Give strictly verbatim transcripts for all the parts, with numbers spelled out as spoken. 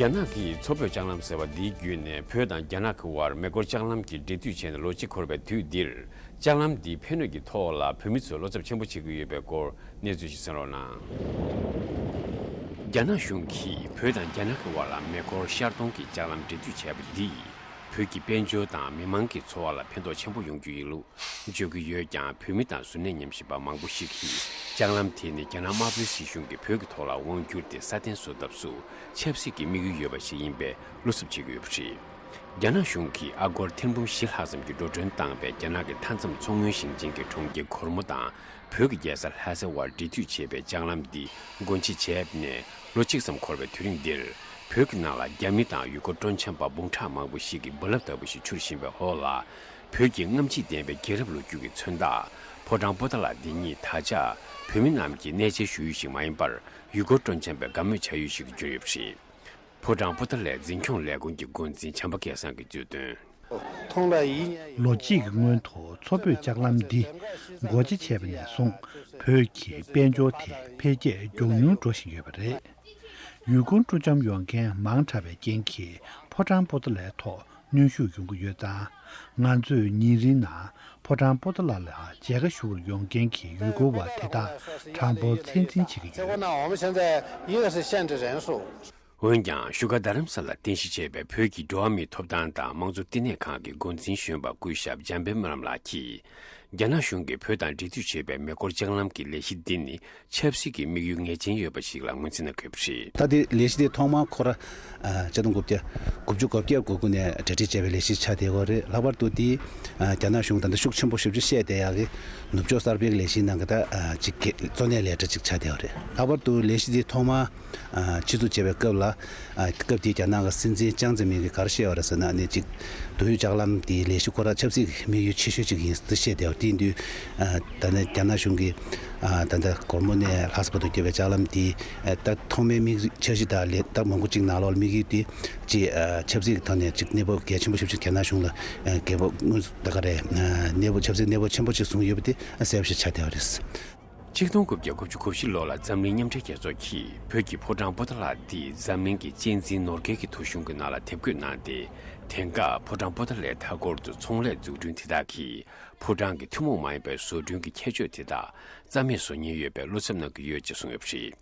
རྒྱ་ནག་གིས་མཚོ་བོད་ལྕགས་ལམ་ཟེར་བ་འདིའི་བརྒྱུད་ནས་བོད་དང་རྒྱ་ནག་གི་དབར་མེ་འཁོར་ལྕགས་ལམ་གྱི་འབྲེལ་མཐུད་བྱས་ནས་ལོ་གཅིག་འཁོར་བའི་དུས་འདིར། ལྕགས་ལམ་འདིའི་ཕན་ནུས་ཀྱི་ཐོག་ལ་བོད་མི་ཚོས་བློ་འཚབ་ཆེན་པོ་བྱེད་ཀྱི་ཡོད་པའི་སྐོར་གནས་ཚུལ་ཞིག་གསན་རོགས་གནང་། རྒྱ་ནག་གཞུང་གིས་བོད་དང་རྒྱ་ནག་གི་དབར་ལ་མེ་འཁོར་ཤར་གཏོང་གི་ལྕགས་ལམ་འབྲེལ་མཐུད་བྱས་པ་འདིས། བོད་ཀྱི་དཔལ་འབྱོར་དང་མི་མང་གི་འཚོ་བ་ལ་ཕན་ཐོགས་ཆེན་པོ་ཡོང་རྒྱུ་ཡིན་ལུགས་བརྗོད་ཀྱི་ཡོད་ཀྱང་། བོད་མི་དང་གཟུར་གནས་ཉམས་ཞིབ་པ་མང་པོ་ཞིག་གིས། ལྕགས་ལམ་དེ་ནི་རྒྱ་ནག་དམར་པོའི་སྲིད་གཞུང་གིས་བོད་ཀྱི་ཐོག་ལ་དབང་བསྒྱུར་ཏེ་སྲ་བརྟན་བཟོ་ཐབས་སུ་ཆབ་སྲིད་ཀྱི་དམིགས་ཡུལ་ཡོད་པ་ཞིག་ཡིན་པའི་བློ་འཚབ་བྱེད་ཀྱི་ཡོད་པ་རེད། རྒྱ་ནག་གཞུང་གིས་ཨ་སྒོར་ཐེར་འབུམ་བཞི་ལྷག་ཙམ་གྱི་འགྲོ་གྲོན་བཏང་བའི་རྒྱ་ནག་གི་མཐའ་མཚམས་མཚོ་སྔོན་ཞིང་ཆེན་གྱི་གྲོང་ཁྱེར་གོར་མོ་དང་། བོད་ཀྱི་རྒྱལ་ས་ལྷ་སའི་དབར་འབྲེལ་མཐུད་བྱས་པའི་ལྕགས་ལམ་འདི་སྒོ་འབྱེད་བྱས་ནས་ལོ་གཅིག་ཙམ་འཁོར་བའི་དུས་རིང་འདིར། བོད་ཀྱི་ནང་ལ་རྒྱ་མི་དང་ཡུལ་སྐོར་སྤྲོ་འཆམ་པ་འབུམ་ཕྲག་མང་པོ་ཞིག་གི་རྦ་རླབས་ལྟ་བུ་ཞིག་འཕྱུར་བཞིན་པའི་འོག་ལ། བོད་ཀྱི་རྔམ་བརྗིད་ལྡན་པའི་རྒྱལ་རབས་ལོ་རྒྱུས་ཀྱི་མཚོན་རྟགས། ཕོ་བྲང་པོ་ཏཱ་ལ་འདི་ཉིད་ད་ཆ་བོད་མི་རྣམས་ཀྱི་གནས་མཇལ་ཞུ་ཡུལ་ཞིག་མ་ཡིན་པར། ཡུལ་སྐོར་སྤྲོ་འཆམ་པའི་དགའ་མོས་བྱ་ཡུལ་ཞིག་ཏུ་གྱུར་ཡོད་པ་རེད། ཕོ་བྲང་པོ་ཏཱ་ལའི་འཛིན་སྐྱོང་ལས་ཁུངས་ཀྱི་འགོ་འཛིན་བྱམས་པ་སྐལ་བཟང་གིས་བརྗོད་དོན། ལོ་གཅིག་གི་སྔོན་དུ་མཚོ་བོད་ལྕགས་ལམ་འདི་སྒོ་འབྱེད་བྱས་པ་ནས་བཟུང་། བོད་ཀྱི་དཔལ་འབྱོར་དེ་འཕེལ་རྒྱས་མགྱོགས་མྱུར་འགྲོ་བཞིན་ཡོད་པ་རེད། ཡུལ་སྐོར་སྤྲོ་འཆམ་ཡོང་མཁན་མང་དྲགས་པའི་རྐྱེན་གྱིས། ཕོ་བྲང་པོ་ཏཱ་ལའི་ཐོག་གནོན་ཤུགས་ཡོང་གི་ཡོད་ཙང་། ང་ཚོས་ཉིན་རེའི་ནང་ཕོ་བྲང་པོ་ཏཱ་ལ་ལ་མཇལ་ཁ་ཞུ་བར་ཡོང་མཁན་གྱི་ཡུལ་སྐོར་བ་དེ་དག་གྲངས་འབོར་ཚད་འཛིན་བྱེད་ཀྱི་ཡོད། 我们现在一个是限制人数。 འོན་ཀྱང་བཞུགས་སྒར་རྡ་རམ་ས་ལར་རྟེན་གཞི་བྱས་པའི་བོད་ཀྱི་འགྲོ་བ་མིའི་ཐོབ་ཐང་དང་དམངས་གཙོ་བསྟི་གནས་ཁང་གི་འགོ་འཛིན་གཞོན་པ་སྐུ་ཞབས་འཇམ་དཔལ་སྨོན་ལམ་ལགས་ཀྱིས། རྒྱ་ནག་གཞུང་གིས་བོད་དང་འབྲེལ་མཐུད་བྱས་པའི་མེ་འཁོར་ལྕགས་ལམ་གྱི་ལས་གཞི་འདི་ནི་ཆབ་སྲིད་ཀྱི་དམིགས་ཡུལ་ངེས་ཅན་ཡོད་པ་ཞིག་ལ་ངོས་འཛིན་གནང་གི་ཡོད་པ་རེད། ད་དེ་ལས་གཞི་དེ་ཐོག་མར་ཁོ་ར་ཨ་ཆིག་སྟོང་དགུ་བརྒྱ་དགུ་བཅུ་གོ་བརྒྱད་དགུ་དགུ་ནས་གྲ་སྒྲིག་བྱས་པའི་ལས་གཞི་ཆགས་བསྡད་ཡོད་རེད། ལྷག་པར་དུ་དེ་ཨ་རྒྱ་ནག་གཞུང་ད་ལྟ་ཤུགས་ཆེན་པོ་ཞེ་པོ་ཅིག་བཤད་བསྡད་ཡག་གི་ནུབ་ཕྱོགས་གསར་སྤེལ་གྱི་ལས་གཞིའི་ནང་གི་ད་ཨ་ཅིག་གི་གཙོ་གནད་ལས་གྲྭ་ཅིག་ཆགས་བསྡད་ཡོད་རེད། ལྷག་པར་དུ་ལས་གཞི་དེ་ཐོག་མར་ཨ་ཆེད་འཛུགས་བྱས་པའི་སྐབས་ལ། ཨ་སྐབས་དེའི་རྒྱ་ནག་གི་སྲིད་འཛིན་ཅང་ཙེ་མིན་གྱིས་ག་རེ་བཤད་པ་རེད་ཟེར་ན། ཨ་ནི་གཅིག་འདོད་ཡོན་ལྕགས་ལམ་དེའི་ལས་གཞི་ཁོ་རང་ཆབ་སྲིད་ཀྱི་དམིགས་ཡུལ་ཆེ་ཤོས་གཅིག་ཡིན་ཟེར་བཤད་བསྡད་པ་དེ་ཡིན་དུས། ཨ་ད་ནི་རྒྱ་ནག་གཞུང་གིས་ཨ་ད་ལྟ་སྒོར་མོ་ནས་ལྷ་ས་བར་དུ་བསྐྱོད་པའི་ལྕགས་ལམ་དེ་ཨ་ད་ཐོག་མའི་དམིགས་འཆར་གཞི་དང་ལས་ད་མང་པོ་གཅིག་ནང་ལོགས་ལ་དམིགས་ཡུལ་དེ་གཅིག་ཨ་ཆབ་སྲིད་ཀྱི་ཐོག་ནས་གཅིག་གནས་བབ་གལ་ཆེན་པོ་ཞེ་པོ་ཅིག་རྒྱ་ནག་གཞུང་ལ་ཨ་འགན་བབ་དངོས་སུ་ད་ག་རེ་ཨ་གནས་བབ་ཆབ་སྲིད་གནས་བབ་ཆེན་པོ་ཅིག་བཟུང་ཡོད་པ་དེ་ཨ་གསལ་པོ་ཞིག་ཆགས་བསྡད་པ་རེད། ཆིག་སྟོང་དགུ་བརྒྱ་དགུ་བཅུ་གོ་བཞི་ལོ་ལ་འཛམ་གླིང་མཉམ་འབྲེལ་རྒྱལ་ཚོགས་ཀྱིས་བོད་ཀྱི་ཕོ་བྲང་པོ་ཏཱ་ལ་འདི་འཛམ་གླིང་གི་གཅེས་འཛིན་ནོར་སྐལ་གྱི་ཐོ་གཞུང་གི་ནང་ལ་དེབ་འགོད་གནང་སྟེ། དེང་སྐབས་ཕོ་བྲང་པོ་ཏཱ་ལའི་མཐའ་འཁོར་དུ་ཚོང་ལས་འཛུགས་སྐྲུན་དེ་དག་གིས་ཕོ་བྲང་གི་ཐུན་མོང་མ་ཡིན་པའི་བཟོ་སྐྲུན་གྱི་ཁྱད་ཆོས་དེ་དག་རྩ་མེད་བཟོ་ཉེན་ཡོད་པའི་བློ་འཚབ་གནང་གི་ཡོད་ཅེས་གསུངས་ཡོད་པ་རེད།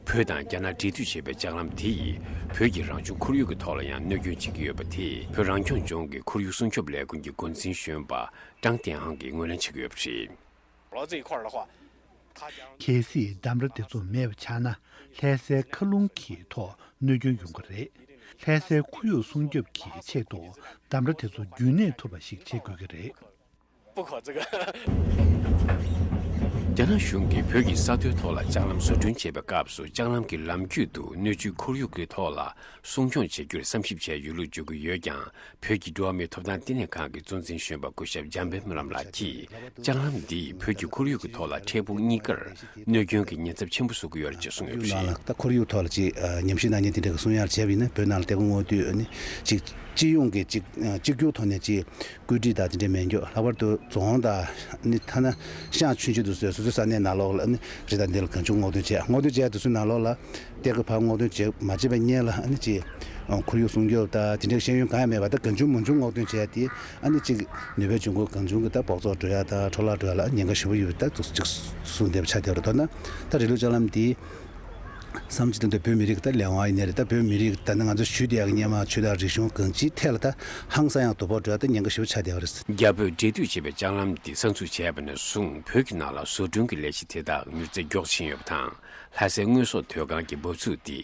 བོད་དང་རྒྱ་ནག་འབྲེལ་མཐུད་བྱས་པའི་ལྕགས་ལམ་དེ་ཡིས་བོད་ཀྱི་རང་བྱུང་ཁོར་ཡུག་གི་ཐོག་ལ་ཡང་གནོད་སྐྱོན་བྱེད་ཀྱི་ཡོད་པ་དེ། བོད་རང་སྐྱོང་ལྗོངས་ཀྱི་ཁོར་ཡུག་སྲུང་སྐྱོབ་ལས་ཁུངས་ཀྱི་འགོ་འཛིན་གཞོན་པ་ཀྲང་ཏེན་ཧང་གིས་ངོས་ལེན་བྱེད་ཀྱི་ཡོད་པ་རེད། 这一块儿的话，他将 གལ་སྲིད་འདམ་ར་དེ་ཚོ་མེད་པ་ཆགས་ན། ལྷ་སའི་མཁའ་རླུང་གི་ཐོག་གནོད་སྐྱོན་ཡོང་གི་རེད། ལྷ་སའི་ཁོར་ཡུག་སྲུང་སྐྱོབ་ཀྱི་ཆེད་དུ་འདམ་ར་དེ་ཚོ་རྒྱུན་གནས་ཐུབ་པ་ཞིག་བྱེད་དགོས་ཀྱི་རེད། 不可这个。 རྒྱ་ནག་གཞུང་གིས་བོད་ཀྱི་ས་མཐོའི་ཐོག་ལ་ལྕགས་ལམ་བཟོ་སྐྲུན་བྱེད་པའི་སྐབས་སུ་ལྕགས་ལམ་གྱི་ལམ་རྒྱུད་དུ་སྣོད་བཅུད་ཁོར་ཡུག་གི་ཐོག་ལ་སྲུང་སྐྱོང་བྱེད་རྒྱུར་བསམ་ཞིབ་བྱས་ཡོད་ལུགས་བརྗོད་ཀྱི་ཡོད་ཀྱང་། བོད་ཀྱི་འགྲོ་བ་མིའི་ཐོབ་ཐང་བསྟི་གནས་ཁང་གི་གཙོ་འཛིན་གཞོན་པ་སྐུ་ཞབས་འཇམ་དཔལ་སྨོན་ལམ་ལགས་ཀྱིས། ལྕགས་ལམ་འདིས་བོད་ཀྱི་ཁོར་ཡུག་གི་ཐོག་ལ་འཕྲལ་ཕུགས་གཉིས་ཀར་གནོད་སྐྱོན་གྱི་ཉེན་ཚབས་ཆེན་པོ་བཟོ་གི་ཡོད་རེད་ཅེས་གསུངས་ཡོད་པ་རེད། ད་ཁོར་ཡུག་ཐོག་ལ་ཅིག་ཉམས་ཞིབ་གནང་མཁན་དེ་འདྲ་གི་གསུང་ཡག་བྱས་པ་ཡིན་ན། བོད་ནང་ལ་ལྟད་མོ་སྔོག་དུས་ནི་ཅིག་སྤྱི་ཡོངས་ཀྱི་ཅིག་གཅིག་གྱུར་ཐོག་ནས་ཅིག་བཀོད་སྒྲིག་དང་དེ་འདྲ་མེད་རྒྱུ། ལྷག་པར་དུ་རྫོང་དང་ནི་ཐ་ན་ཤང་ཆུང་ཆུང་དུ་བཟོས། སོ་སོའི་ས་གནས་ནང་ལོགས་ལ་ནི་རི་དང་འདི་ལ་གང་བྱུང་སྔོག་འདོན་བྱས། སྔོག་འདོན་བྱས་དུས་སུ་ནང་ལོགས་ལ་གཏེར་ཁ་ཕར་སྔོག་འདོན་བྱས་མ་བྱས་པའི་སྔོན་ལ་ཨ་ནི་ཅིག་ཁོར་ཡུག་སྲུང་སྐྱོབ་དང་དེ་འདྲའི་ཤེས་ཡོན་གང་ཡང་མེད་པ། ད་གང་བྱུང་མང་བྱུང་སྔོག་འདོན་བྱས་ཏེ་ཨ་ནི་ཅིག་ནུས་པ་བྱུང་ཁུལ་གང་བྱུང་གི་ད་སྦགས་བཙོག་འགྲོ་ཡ་དང་འཕྲོ་བརླག་འགྲོ་ཡ་ལ་ཉེན་ཁ་ཞེ་པོ་ཡོད་པ་ད་ཅིག་གསུངས་བསྡད་པ་ཆགས་བསྡད་པ་རེད། མདོར་ན་ད་རི་ལུ་ལྕགས་ལམ་འདི་བསམ་སྤྱི་དང་བོད་མི་རིགས་ད་ལས་དབང་ཡིན་ནའི་རེད། ད་བོད་མི་རིགས་ད་ནི་ང་ཚོ་ཞུས་བསྡད་ཡག་གི་སྔོན་མ་ཆོས་དང་རིག་གཞུང་གང་ཅིའི་ཐད་ལ་ད་ཧང་སང་ཡང་དོ་ཕོག་འགྲོ་ཡ་ད་ཉེན་ཁ་ཞེ་པོ་ཆགས་བསྡད་པ་རེད། རྒྱ་བོད་འབྲེལ་མཐུད་བྱས་པའི་ལྕགས་ལམ་འདི་གསར་འཛུགས་བྱས་པ་ནས་བཟུང་བོད་ཀྱི་ནང་ལ་བཟོ་སྐྲུན་གྱི་ལས་གཞི་དེ་དག་མྱུར་ཚད་མགྱོགས་ཕྱིན་ཡོད་པ་དང་། ལྷ་སའི་དངོས་ཟོག་དོས་ཁང་གི་འབབ་ཚུགས་དེ་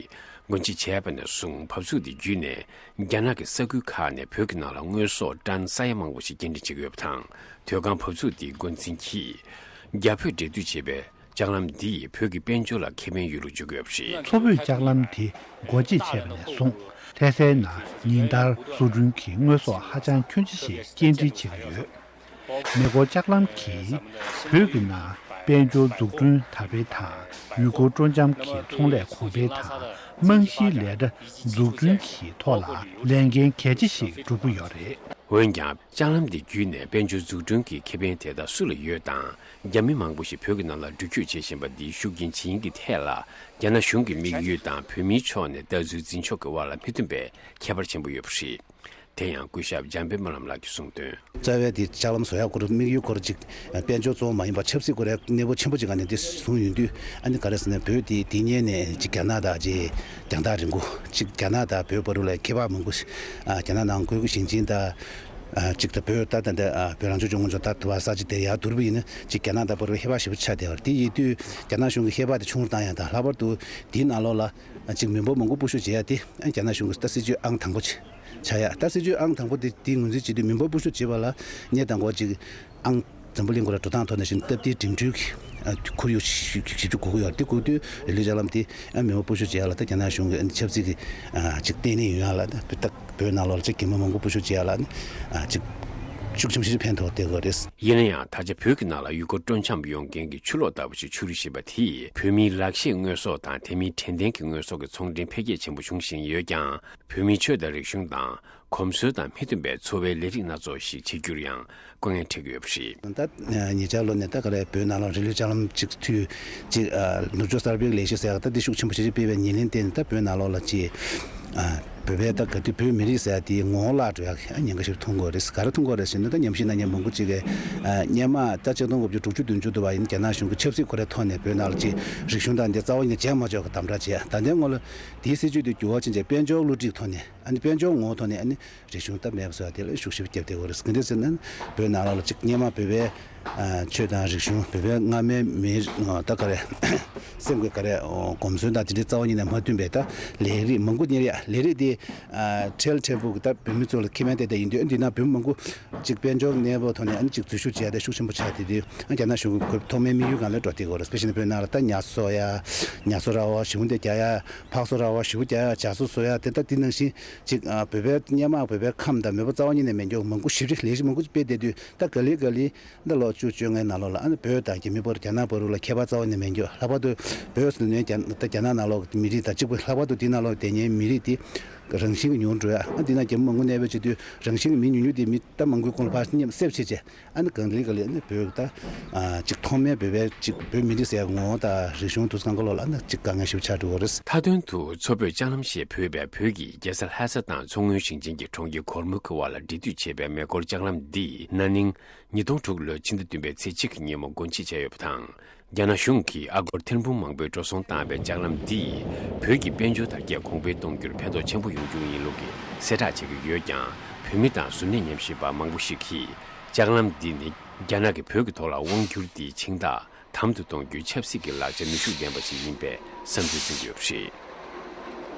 སྒོ་འབྱེད་བྱས་པ་ནས་བཟུང་འབབ་ཚུགས་དེ་བརྒྱུད་ནས་རྒྱ་ནག་གི་ས་ཁུལ་ཁག་ནས་བོད་ཀྱི་ནང་ལ་དངོས་ཟོག་ཏན་ས་ཡ་མང་པོ་ཞིག་སྐྱེལ་འདྲེན་བྱེད་ཀྱི་ཡོད་པ་དང་། དོས་ཁང་འབབ་ཚུགས་དེའི་འགོ་འཛིན་གྱིས། རྒྱ་བོད་འབྲེལ་མཐུད་བྱས་པའི་ལྕགས་ལམ་འདིས་བོད་ཀྱི་དཔལ་འབྱོར་ལ་ཁེ་ཕན་ཡོད་ལུགས་བརྗོད་ཀྱི་ཡོད་པ་རེད། མཚོ་བོད་ལྕགས་ལམ་དེ་སྒོ་འབྱེད་བྱས་པ་ནས་བཟུང་ལྷ་སའི་ནང་ཉིན་ལྟར་བཟོ་སྐྲུན་གྱི་དངོས་ཟོག་ཧ་ཅང་ཁྱོན་ཆེ་ཞིག་སྐྱེལ་འདྲེན་བྱེད་ཀྱི་ཡོད། མེ་འཁོར་ལྕགས་ལམ་གྱིས་བོད་ཀྱི་ནང་དཔལ་འབྱོར་འཛུགས་སྐྲུན་དར་སྤེལ་དང་ཡུལ་སྐོར་སྤྲོ་འཆམ་གྱི་ཚོང་ལས་གོང་འཕེལ་དང་རྨང་གཞིའི་ལས་གྲྭ་འཛུགས་སྐྲུན་གྱི་ཐོག་ལ་ལས་འགན་གལ་ཆེ་ཞིག་སྒྲུབ་ཀྱི་ཡོད་རེད། འོན་ཀྱང་ལྕགས་ལམ་འདི་བརྒྱུད་ནས་དཔལ་འབྱོར་འཛུགས་སྐྲུན་གྱི་ཁེ་ཕན་དེ་དག་སུ་ལ་ཡོད་དང་། རྒྱ་མི་མང་པོ་ཞིག་བོད་ཀྱི་ནང་ལ་འགྲུལ་སྐྱོད་བྱེད་བཞིན་པ་འདིའི་ཤུགས་རྐྱེན་ཇི་ཡིན་གྱི་ཐད་ལ། རྒྱ་ནག་གཞུང་གི་དམིགས་ཡུལ་དང་བོད་མིའི་ཕྱོགས་ནས་ལྟ་ཚུལ་འཛིན་ཕྱོགས་ཀྱི་དབར་ལ་མི་མཐུན་པའི་ཁྱད་པར་ཆེན་པོ་ཡོད་པ་རེད། དེ་ཡང་སྐུ་ཞབས་འཇམ་དཔལ་སྨོན་ལམ་ལགས་ཀྱིས་གསུངས་དོན། རྩ་བའི་དེ་ལྕགས་ལམ་བཟོ་ཡག་སྐོར་དམིགས་ཡུལ་སྐོར་ཅིག་དཔལ་འབྱོར་གཙོ་བོ་མ་ཡིན་པར་ཆབ་སྲིད་སྐོར་ཡ་གནས་བབ་ཆེན་པོ་ཅིག་ག་ནས་དེ་བཟུང་ཡོང་དུས། ཨ་ནི་ག་རེ་ཟེར་ན། བོད་དེ་དེ་སྔོན་ནས་ཅིག་རྒྱ་ནག་དང་ཅིག་རྒྱང་ཐག་རིང་པོ། ཅིག་རྒྱ་ནག་དང་བོད་བར་ལ་ཁྱད་པར་མང་པོ་ཞིག་ཨ་རྒྱ་ནག་ནང་ཁུལ་གྱི་ཞིང་ཆེན་དང་། ཨ་ཅིག་ད་བོད་ད་ད་ད་ཨ་བོད་རང་སྐྱོང་ལྗོངས་དབུས་གཙོ་ད་དུ་བ་ས་ཅིག་དེ་ཡར་བསྡུར་བ་ཡིན་ན། ཅིག་རྒྱ་ནག་དང་བར་ཁྱད་པར་ཞེ་པོ་ཆགས་བསྡད་པ་རེད། དེ་ཡིན་དུས་རྒྱ་ནག་གཞུང་གིས་ཁྱད་པར་དེ་ཆུང་རུ་བཏང་ཡག་དང་། ལྷག་པར་དུ་དེའི་ནང་ལོགས་ལ་ཨ་ཅིག་མི་འབོར་མང་པོ་སྤོ་བཤུད་བྱེད་ཡག་དེ། ཨ་རྒྱ་ནག་གཞུང་གི་ད་སྲིད་ཇུས་ཨང་དང་པོ་ཆགས་ཡག་ད་སྲིད་ཇུས་ཨང་དང་པོ་དེ་དེའི་ངོས་འཛིན་བྱེད་དུས། མི་འབོར་སྤོ་བཤུད་བྱེད་པ་ལ་སྔོན་དང་པོ་ཅིག་ཨང་། འཛམ་བུ་གླིང་སྐོར་ལ་འགྲོ་སྟངས་ཐོག་ནས་བཞིན་སྟབས་བདེའི་འགྲིམ་འགྲུལ་གྱི་ཨ་ཁོར་ཡུག་ཞིག་ཞིག་ཞིག་དགོས་ཀྱི་ཡོད་རེད། དེ་དགོས་དུས་རི་ལི་ལྕགས་ལམ་དེ་ཨ་མི་འབོར་སྤོ་བཤུད་བྱེད་ཡག་ལ། ད་རྒྱ་ནག་གཞུང་གི་ཨ་ཆབ་སྲིད་ཀྱི་ཨ་ཅིག་ལྟེ་གནས་ཡོང་ཡག་ལ། ད་བོད་ནང་ལོགས་ལ་ཅིག་གད་མོ་མང་པོ་སྤོ་བཤུད་བྱེད་ཡག་ལ། ཨ་ཅིག་ཤུགས་ཆེན་པོ་ཞིག་ཕན་ཐོགས་བསྡད་ཀྱི་ཡོད་རེད། ཡིན་ན་ཡང་། ད་ཆ་བོད་ཀྱི་ནང་ལ་ཡུལ་སྐོར་སྤྲོ་འཆམ་ཡོང་མཁན་གྱི་ཆུ་ལོག་ལྟ་བུ་ཞིག་འཕྱུར་བཞིན་པ་དེས། བོད་མིའི་ལག་ཤེས་དངོས་ཟོག་དང་དེ་མིན་དྲན་རྟེན་གྱི་དངོས་ཟོག་གི་ཚོང་འབྲེལ་འཕེལ་རྒྱས་ཆེན་པོ་འབྱུང་བཞིན་ཡོད་ཀྱང་། བོད་མིའི་ཆོས་དང་རིག་གཞུང་དང་། གོམས་སྲོལ་དང་མི་མཐུན་པའི་འཚོ་བའི་ལས་རིགས་སྣ་ཚོགས་ཤིག་བྱེད་རྒྱུར་ཡང་སྐུ་ངལ་འཕྲད་ཀྱི་ཡོད་པ་རེད། ད་ཉེ་ཆར་ལོ་ནས་ད་ག་རེ་བོད་ནང་ལ་རི་ལི་ལྕགས་ལམ་ཅིག་མཐུད། ཅིག་ཨ་ནུབ་ཕྱོགས་གསར་སྤེལ་ལས་གཞི་ཟེར་ཡག་ད་འདི་ཤུགས་ཆེན་པོ་ཞེ་ཅིག་སྤེལ་བའི་ཉེར་ལེན་བརྟེན་ནས། ད་བོད་ནང་ལོགས་ལ་ཅིག་ཨ་བོད་པའི་ད་ག་དུས་བོད་མི་རིགས་ཟེར་ཡག་དེ་ངོ་བོ་བརླག་འགྲོ་ཡག་གི་ཉེན་ཁ་ཞིག་མཐོང་གི་ཡོད་རེད། ག་རེ་མཐོང་གི་ཡོད་རེད་ཟེར་ན། ད་ཉམས་ཞིབ་གནང་མཁན་མང་པོ་ཅིག་གིས་ཨ་སྔོན་མ་ད་ཆིག་སྟོང་དགུ་བརྒྱ་དྲུག་ཅུ་བདུན་ཅུ་དུ་བ་ཡིན། རྒྱ་ནག་གཞུང་གིས་ཆབ་སྲིད་ཁོ་རའི་ཐོག་ནས་བོད་ནང་ལ་ཅིག་རིག་གཞུང་དང་འདི་རྩ་བ་ཉིད་ནས་མཇལ་མ་ཆོག་གི་དམ་དྲག་བྱས། ད་ལྟའི་ངོ་ལ་དེའི་སྲིད་ཇུས་དེ་འགྱུར་བ་ཕྱིན་བྱས། དཔལ་འབྱོར་བསླུ་བྲིད་ཐོག་ནས། ཨ་ནི་དཔལ་འབྱོར་ངོ་བོ་ཐོག་ནས་ཨ་ནི་རིག་གཞུང་སྟབས་མེད་པ་བཟོ་ཡག་དེ་ལ་ཤུགས་ཆེ་བརྒྱབ་བསྡད་ཡོད་རེད། ག་འདྲ་ཟེར་ན། བོད་ནང་ལོགས་ལ་ཅིག་སྔོན་མ་བོད་པའི་ཨ་ཆོས་དང་རིག་གཞུང་། བོད་པའི་སྔ་མའི་མིའི་ཨ་ད་ག་རེ་སེམས་ཀྱི་ག་རེ་ཨོ་གོམས་སྲོལ་དང་དེ་འདྲའི་རྩ་བ་ཉིད་ནས་མ་མཐུན་པའི་ད་ལས་རིགས་མང་པོ་གཉེར་ཡག་ལས་རིགས་དེ་ཨ་ཁྲེལ་ཁྲེལ་པོ་གི་ད་བོད་མི་ཚོ་ལ་ཁེ་ཕན་ཏན་ཏན་ཡིན་དུས། འདི་ན་བོད་མི་མང་པོ་ཅིག་དཔལ་འབྱོར་གནས་བབ་ཐོག་ནས་ཨ་ནི་ཅིག་འཛུལ་ཞུགས་བྱེད་ཡག་དེ་ཤུགས་ཆེན་པོ་ཆགས་བསྡད་དུས། ཨ་རྒྱ་ནག་གཞུང་གི་ཐོག་མའི་དམིགས་ཡུལ་སྒང་ལ་འགྲོ་བསྡད་ཀྱི་ཡོད་རེད། དཔེ་བཞག་ན་བོད་ནང་ལ་ད་ཉ་གསོ་ཡག་ཉ་གསོ་ར་བ། ཞི་བོ་འདི་རྒྱག་ཡག་ཕག་གསོ་ར་བ། ཞི་བོ་རྒྱག་ཡག་ཇ་གསོ་བཟོ་ཡག་དེ། ད་དེ་ནང་བཞིན་ཅིག་ཨ་བོད་པའི་སྔོན་མ་བོད་པའི་ཁམས་དང་མོས་པ་རྩ་བ་ཉིད་ནས་མེད་མཁན་མང་པོ་ཞེ་པོ་ཅིག་ལས་གཞི་མང་པོ་ཅིག་སྤེལ་བསྡད་དུས། ད་ག་ལེ་ག་ལེ་ད་ལོ་བཅུ་བཅོ་ལྔའི་ནང་ལོགས་ལ་ཨ་ནི་བོད་དང་རྒྱ་མི་བར། རྒྱ་ནག་བར་ལ་ཁྱད་པར་རྩ་བ་ནས་མེད་མཁན། ལྷག་པར་དུ་བོད་ཟེར་ནས་རྒྱ་ད་རྒྱ་ནག་ནང་ལོགས་ཀྱི་མི་རིགས་དང་གཅིག་པ། ལྷག་པར་དུ་དེ་ནང་ལོགས་བསྡད་མཁན་མི་རིགས་དེ་རང་བཞིན་གྱིས་ཉུང་རུ་འགྲོ་ཡག་ཨ་འདི་ན་རྒྱ་མི་མང་པོ་གནས་སྤོས་བྱེད་དུས། རང་བཞིན་གྱིས་མི་ཉུང་ཉུང་དེ་མི་ད་མང་པོའི་ཁོངས་ལ་ཕར་སྙེབ་སེབ་བྱེད་བྱས། ཨ་ནི་གང་ལེ་ག་ལེ་ཨ་ནི་བོད་ད་ཨ་ཅིག་ཐོག་མའི་བོད་པའི་ཅིག་བོད་མི་རིགས་ཟེར་ཡག་ངོ་བོ་དང་རིག་གཞུང་དེ་ཚོ་གང་ག་ལོགས་ལ་ཨ་ནི་ཅིག་དཀའ་ངལ་ཞེ་པོ་ཆགས་འགྲོ་གི་རེད། མཐའ་དོན་དུ་མཚོ་བོད་ལྕགས་ལམ་ཞེས་འབོད་པའི་བོད་ཀྱི་རྒྱལ་ས་ལྷ་ས་དང་མཚོ་སྔོན་ཞིང་ཆེན་གྱི་གྲོང་ཁྱེར་གོར་མོ་གི་བར་ལ་འབྲེལ་མཐུད་བྱེད་པའི་མེ་འཁོར་ལྕགས་ལམ་འདིས་ན་ནིང་ཉིས་སྟོང་དྲུག་ལོའི་ཕྱི་ཟླ་བདུན་པའི་ཚེས་གཅིག་གི་ཉིན་མོ་སྒོ་འབྱེད་བྱས་ཡོད་པ་དང་། རྒྱ་ནག་གཞུང་གིས་ཨ་སྒོར་ཐེར་འབུམ་མང་པོས་འགྲོ་སོང་བཏང་བའི་ལྕགས་ལམ་འདིས་བོད་ཀྱི་དཔལ་འབྱོར་དར་རྒྱས་གོང་འཕེལ་གཏོང་རྒྱུར་ཕན་ཐོགས་ཆེན་པོ་ཡོང་རྒྱུ་ཡིན་ལུགས་ཀྱི་གསལ་བསྒྲགས་བྱེད་ཀྱི་ཡོད་ཀྱང་། བོད་མི་དང་གཟུར་གནས་ཉམས་ཞིབ་པ་མང་པོ་ཞིག་གིས། ལྕགས་ལམ་འདི་ནི་རྒྱ་ནག་གིས་བོད་ཀྱི་ཐོག་ལ་དབང་བསྒྱུར་དེའི་འཆིང་ཐག་དམ་དུ་གཏོང་རྒྱུའི་ཆབ་སྲིད་ཀྱི་ལག་ཆ་ནུས་ཤུགས་ལྡན་པ་ཞིག་ཡིན་པའི་བསམ་ཚུལ་འཛིན་གྱི་ཡོད་པ་རེད།